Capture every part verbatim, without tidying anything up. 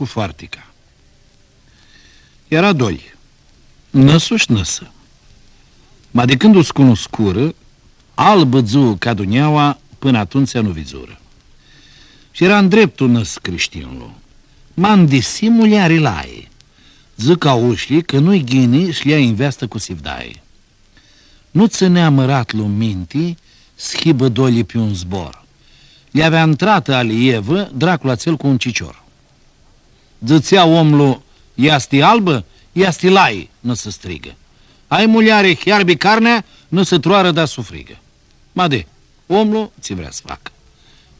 cu foartica. Eara doi, nãsu shi nãsã. Ma di cãndu s-cunuscurã, albã dzuã ca dunjaua pãnã atumtsea nu vidzurã. Shi eara ndreptu nãs crishtinlu, ma ndisi muljari lai. Dzãc aushli cã nu-i ghini s-lja nveastã cu sivdai. Nu tsãnea mãratlu minti s-hibã doilji pi un zbor. Lj-avea ntratã ali Evã draclu atsel cu un cicior. Dzãtsea omlu: „Easti albã, easti lai, nãsã strigã. Ai, muljari, hiarbi carnea, nãsã troarã da s-u frigã.” Ma di, omlu tsi vrea s-facã?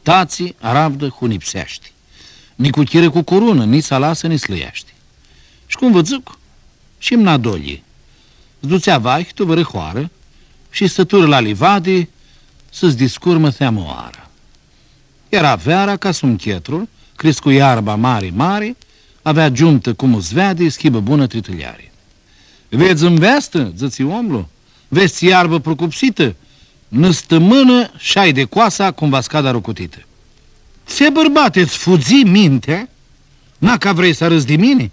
Tatsi, aravdã, hunipseashti. Ni cu chirã cu curunã, ni s-alasã, ni s-lãeashti. Shi cum vã dzãc, shi mna doilji s-dutsea vahi tu vãrã hoarã shi stãturã la livadi s-discurmã theamã oarã. Eara veara, ca sum chetrul, criscu iarba mari, mari, avea giumtã, cum s-veadi, s-hibã bunã tri tãljari. „Vedz nveastã?” dzãtsi omlu. „Vedz iarbã prucupsitã? Nãstãmãnã sh-haidi coasa, cum va s-cad arucutitã.” „Tse, bãrbate, tsã fudzi mintea? Na, ca vrei s-arãdz di mini?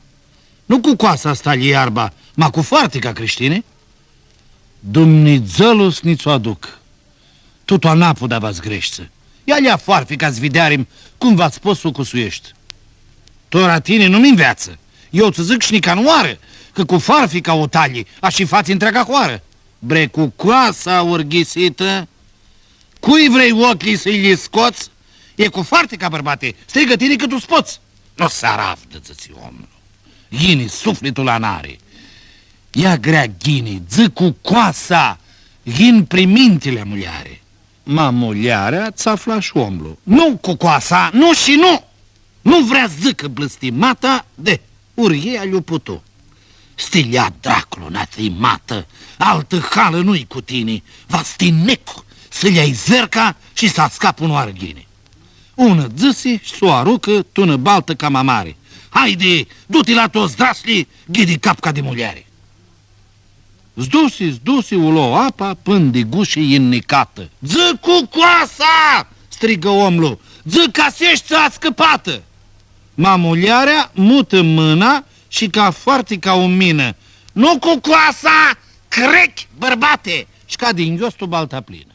Nu cu coasa s-talji iarba, ma cu foartica, crishtinã.” „Dumnidzãlu s-nji tsã u aducã. Tutu anapuda va s-greshti. Ia lja foartica s-videarim cum va s-pots s-u cusueshti.” „Tora tini nu mi nveatsã. Eu tsã dzãc shi nica nãoarã, cã cu foartica u talji, ashi fatsi ntreaga hoarã.” „Bre, cu coasa urghisitã? Cui vrei ocljilj s-lji scots? E cu foartica, bãrbate, strigã tini cãt u s-pots.” „Nu s-aravdã,” dzãtsi omlu. „Ghini, suflitlu la nari. Ia grea ghini, dzã cu coasa, yin pri minti la muljari.” Ma muljarea tsã afla shi omlu. „Nu cu coasa, nu shi nu! Nu vrea s-dzãcã blãstimata, de, ori ea lj-u putu.” „S-ti lja draclu, anathimatã, altã halã nu-i cu tini, va s-ti nec, s-lj-ai zerca shi s-ascap unãoarã ghini.” Unã dzãsi shi s-u arucã tu unã baltã cama mari. „Haidi, du-ti la tuts drashljilj, ghini cap ca di muljari.” S-dusi, s-dusi, u lo apa, pãn di gushi yin nicatã. „Dzã cu coasa!” strigã omlu. „Dzã ca s-eshti ascãpatã!” Ma muljarea mutã mãna shi ca foartica u minã. „Nu cu coasa, crechi, bãrbate!” Shi cadi nghios tu balta plinã.